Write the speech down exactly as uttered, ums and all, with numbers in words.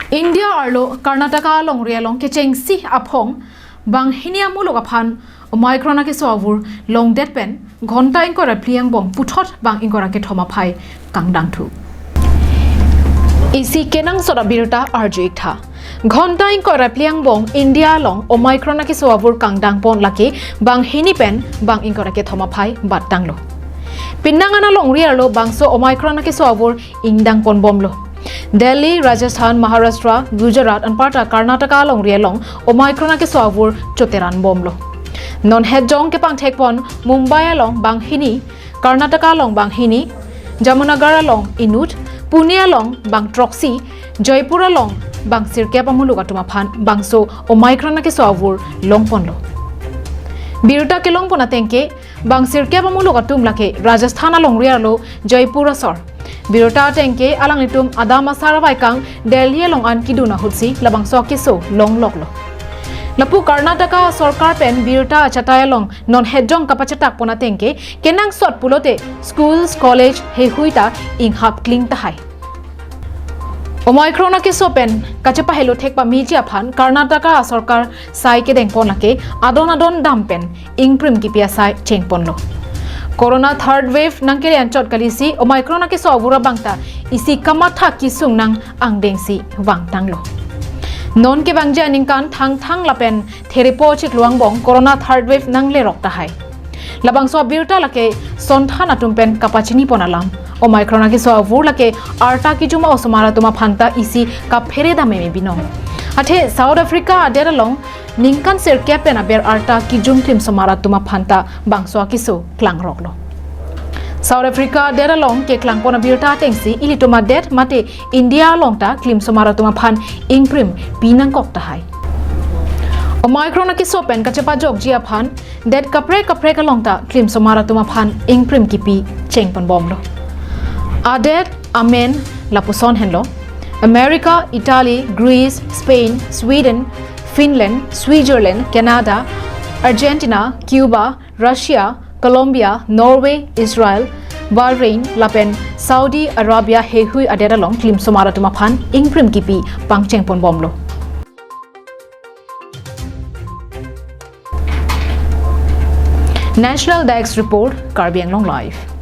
India arlo Karnataka alongri along kechengsi aphong banghini amuluk aphan Omicron akeso avur longdet pen ghonta ingkoi ra phli angbong puthot bang ingkoi ra kethom aphai kangdangthu. Isi kenangsot abirta arju-ik tha. Ghonta ingkoi ra phli angbong India along Omicron akeso avur kangdangpon lake banghini pen bang ingkoi ra kethom aphai battanglo. Penang an alongri arlo bangso Omicron akeso avur ingdangponbomlo. Delhi, Rajasthan, Maharashtra, Gujarat anparta Karnataka alongri along Omicron akeso avur choteranbomlo. Non hetjong kepangthekpon Mumbai along banghini, Karnataka along banghini, Jamnagar along inut, Pune along bang throksi, Jaipur along bang sirkep amuluk atum aphan bangso Omicron akeso avur longponlo. Birta kelongpon atengke bang sirkep amuluk atum lake Rajasthan alongri arlo Jaipur asor. Birta atengke alanglitum adam asar avaikang Delhi along an kedun ahutsi labangso akeso longloklo. Lapu Karnataka sorkar pen birta achatai along non hetjong kapachetakpon atengke kenangsot pulote schools, college heihui ta inghap kling tahai. Omicron akeso pen kachepahelo thek pameji aphan Karnataka sorkar sai kedengpon lake adon adon dam pen ingprim kipi asai chengponlo. Corona third wave nangkele anchot kalisi Omicron akeso avur abang ta isi kamatha kesung nang angdengsi vangtanglo. Non kevangji aningkan thangthang lapen therepo chiklo angbong Corona third wave nanglerok tahai. Labangso abirta lake sonthan atum pen kapachinipon alam. Omicron akeso avur lake arta kejum a-osomar atum aphan ta isi kaphere dam meme binong. Athe South Africa adet along ningkan sirkep pen aber arta kejum klimsomar atum aphan ta bangso akeso klangroklo. South Africa adet along keklangpon abirta atengsi ilitum adet mate India along ta klimsomar atum aphan ingprim pinangkok tahai. Omicron akeso pen kachepajokji aphan det kaprek kaprek along ta klimsomar atum aphan ingprim kipi chengponbomlo. Adet amen lapuson henlo: America, Italy, Greece, Spain, Sweden, Finland, Switzerland, Canada, Argentina, Cuba, Russia, Colombia, Norway, Israel, Bahrain lapen Saudi Arabia heihui adet along klimsomar atum aphan ingprim kipi pangchengponbomlo. National Desk Report, Karbi Anglong Live.